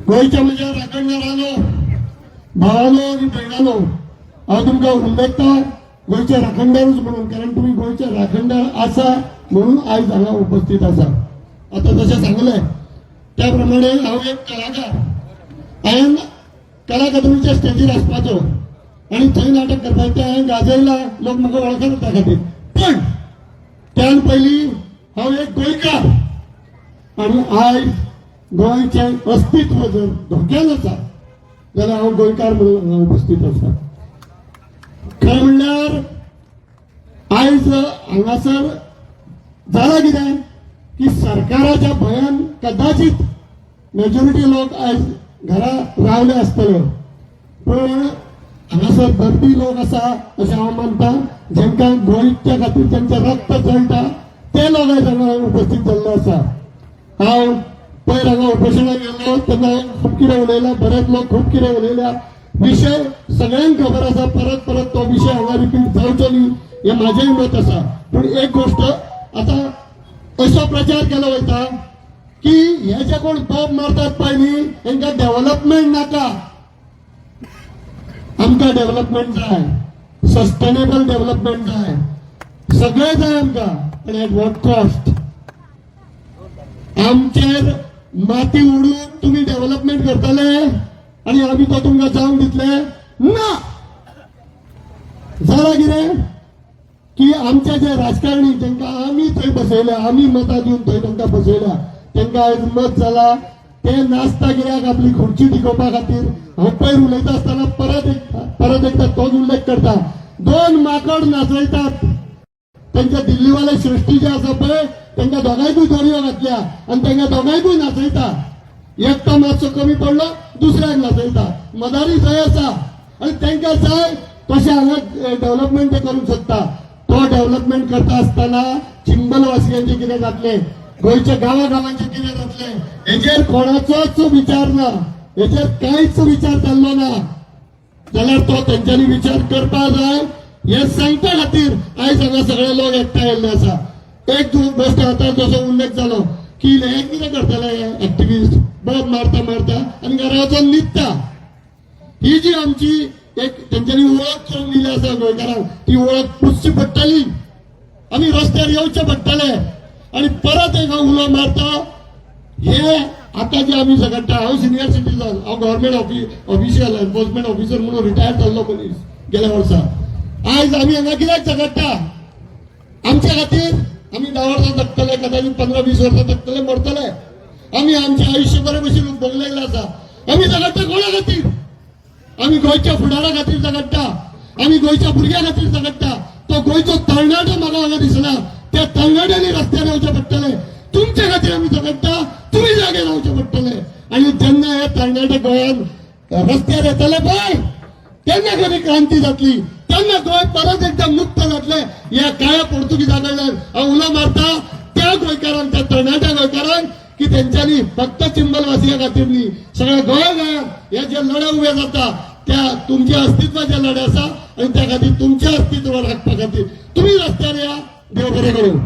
गोंयच्या म्हज्या राखणदारांनो, भावानो आनी भयणानो, हांव तुमकां उल्लेखता गोंयचे राखणदारूच म्हणून, कारण तुमी गोंयचे राखणदार आसा म्हणून आयज हांगा उपस्थित आसा. आतां जशें सांगलें त्या प्रमाणे हांव एक कलाकार. हांवें कला अकादमीच्या स्टेजीर आसपाचो आनी थंय नाटक करपाचें, तें हांवें गाजयलां, लोक म्हाका वळखतात त्या खातीर. पण त्यान पयलीं हांव एक गोंयकार आनी आयज गोंयचें अस्तित्व जर धोक्यान आसा जाल्यार हांव गोंयकार म्हणून हांगा उपस्थित आसा. खरें म्हणल्यार आयज हांगासर जाला कितें की सरकाराच्या भंयान कदाचित मेजॉरिटी लोक आयज घरा रावले आसतले, पण हांगासर दर्दी लोक आसा अशें हांव मानता, जेंकां गोंयच्या खातीर जेंचें रक्त चळटा ते लोक आयज हांगा उपस्थित जाल्ले आसा. हांव पयर हांगा उपोशणाक गेल्लो तेन्ना खूब कितें उलयलां, बरेच लोक खूब कितें उलयल्या. विशय सगळ्यांक खबर आसा, परत परत तो विशय हांगा रिपीट जावचो न्ही हें म्हाजेंय मत आसा. पूण एक गोश्ट, आतां असो प्रचार केलो वयता की हे जे कोण बॉम्ब मारतात पळय न्ही, तांकां डेव्हलपमेंट नाका. आमकां डेव्हलपमेंट जाय, सस्टेनेबल डेव्हलपमेंट जाय, सगळें जाय आमकां, पण एट what cost? आमचेर माती उडून तुमी डेव्हलपमेंट करतले आनी आमी तो तुमकां जावंक दितले ना. जाला कितें की आमचे जे राजकारणी, तांकां आमी थंय बसयल्या, आमी मतां दिवन थंय तांकां बसयल्या, तांकां आयज मत जाला ते नाचता. कित्याक? आपली खुर्ची टिकोवपा खातीर. हांव पयर उलयता आसतना परत एकदा तोच उल्लेख करता. दोन माकड नाचयतात. तांच्या दिल्लीवाले सृष्टी जे आसा पळय, तांकां दोगांयकूय दोरयो घातल्या आनी तांकां दोगांयकूय नाचयता. एकटो मातसो कमी पडलो, दुसऱ्याक नाचयता. मदारी थंय आसा आनी तांकां जाय तशें हांगा डेव्हलपमेंट ते करूंक शकता. तो डेव्हलपमेंट करता आसतना चिंबलवासियांचें कितें जातलें, गोंयच्या गांवा गावांचें कितें जातलें, हेजेर कोणाचोच विचार ना. हेजेर कांयच विचार जाल्लो ना जाल्यार तो तेंच्यांनी विचार करपा जाय हे सांगपा खातीर आयज हांगा सगळे लोक एकठांय आयिल्ले आसा. एक गोश्ट, आतां जसो उल्लेख जालो की हे कितें करतले, हे एक्टिविस्ट बॉम्ब मारता मारता आनी घरा वचोन न्हिदता. ही जी आमची एक तेंच्यांनी वळख करून दिली आसा गोंयकारांक, ती वळख पुसची पडटली. आमी रस्त्यार येवचे पडटले. आनी परत एक हांव उलो मारता, हे आता जे आमी झगडटा, हांव सिनियर सिटीजन, हांव गव्हर्मेंट ऑफिशियल, एन्फोर्समेंट ऑफिसर म्हणून रिटायर जाल्लो मनीस गेल्या वर्सा. आयज आमी हांगा कित्याक झगडटा? आमच्या खातीर? आमी 10 वर्सां जगतले, कदाचित 15-20 वर्सां जगतले, मरतले. आमी आमचें आयुश्य बरे भशेन भोगलेलें आसा. आमी झगडटा कोणा खातीर? आमी गोंयच्या फुडारा खातीर झगडटा, आमी गोंयच्या भुरग्या खातीर झगडटा. तो गोंयचो तरणाटो म्हाका हांगा दिसना. त्या तरणाट्यांनी रस्त्यार येवचें पडटलें. तुमच्या खातीर आमी झगडटा, तुमी जागे रावचे पडटले. आनी जेन्ना हे तरणाटे गोंयान रस्त्यार येतले पळय, तेन्ना खरी क्रांती जातली, तेन्ना गोंय परत एकदा मुक्त जातले ह्या काळ्या पोर्तुगीजा कडल्यान. हांव उलो मारता त्या गोंयकारांक, त्या तरणाट्या गोंयकारांक की तेंच्यांनी फक्त चिंबलवासिया खातीर न्ही, सगळ्या गोंय गोंयांत हे जे लढे उबे जाता, त्या तुमच्या अस्तित्वाचे लढे आसा आनी त्या खातीर, तुमचें अस्तित्व राखपा खातीर तुमी रस्त्यार या. देव बरें करूं.